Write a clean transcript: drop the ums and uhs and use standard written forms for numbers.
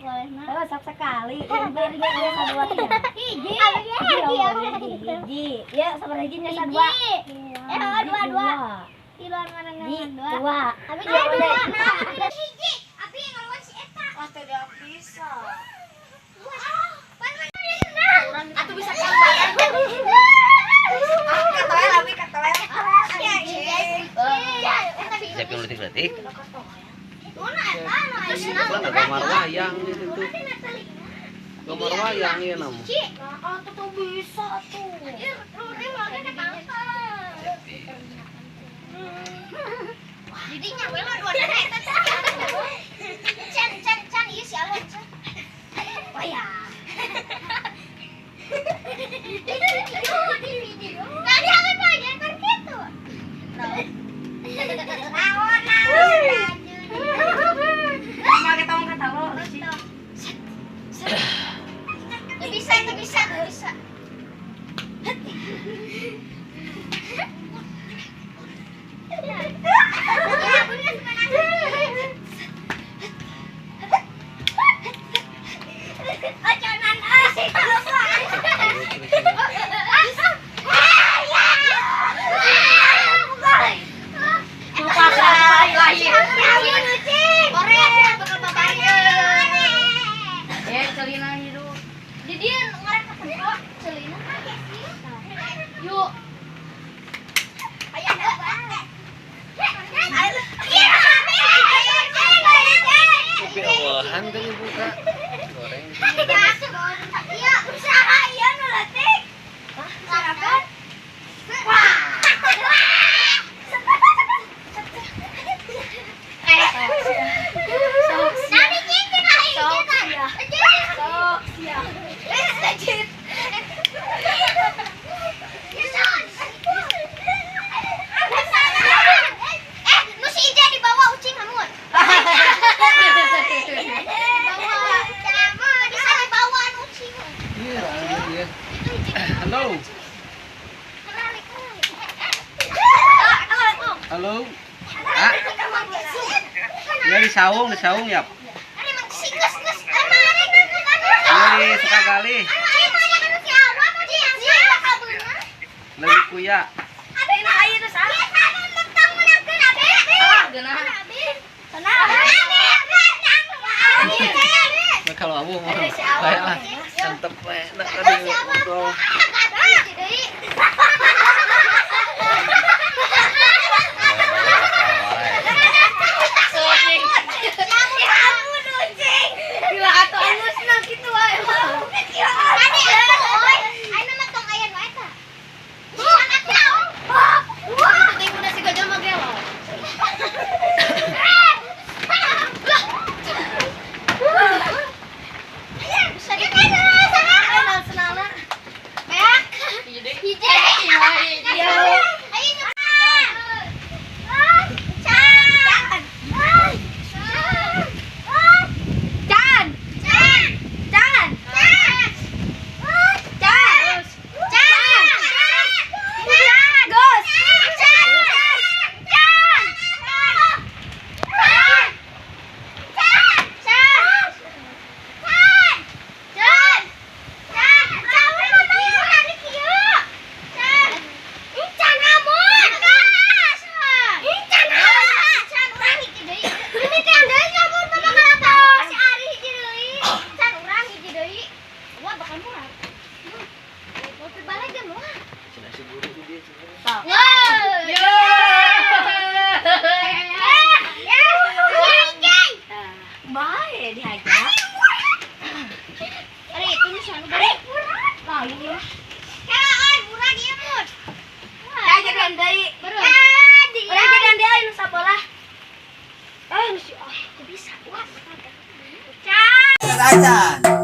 Boleh. Oh, sok sekali. Beri nya dua tiga. Hiji. Hiji, hiji. Ya, sabaraha hiji nya dua. Eh, dua dua. Tiluan mana? Hiji, dua. Dua. Abi dua. Nah, hiji. Abi ngaluan si eta. Wah, tidak bisa. Pan mana? Atuh bisa keluar. Ah, katoel abi katoel. Siapin letik-letik. Mana eta nu ayeuna? Lah gambar wayang itu tuh. Gambar wayang ya namu. Nah, atuh tuh bisa tuh. Jadi nyawe lo dua eta. Can can can ieu si Alwan can. Oh ya. Tadi aku nanya kan gitu. Naon naon. Mama kita mau kata lo. Tuh bisa, tuh bisa, tuh bisa. Ya, bener sebenarnya. Oh, jangan ah sih. Eh, celina hidup. Jadi ngarep ketemu celina yuk. Kopi awahan tadi buka. Goreng. Iya, usaha iya nu leutik. Sarapan. Wah. Sok Nani nyingkin ah Sok sia. Sok sia. Legit. Eh, nu si Ija dibawa ucing hamun. Dibawa. Bisa dibawa anu ucing. Iya, iya. Halo. Halo. Ah, ya di saung ya. Iya di Sukagali. Lagi kuya. Ah, geunah. Nah, kalau abu mau baiklah. Santep we. Nah, tadi ngobrol. Gila atuh angusna kitu wae. Penting udah si gajah mah gelo. Senana. Can. Can. Can. Gus. Cenah si guru di dia cenah. Bae dihajar. Lain. Ya jadian deui. Urang jadian deui nu sabolah. Eh, nu si ah, teu bisa. Wah, Acan.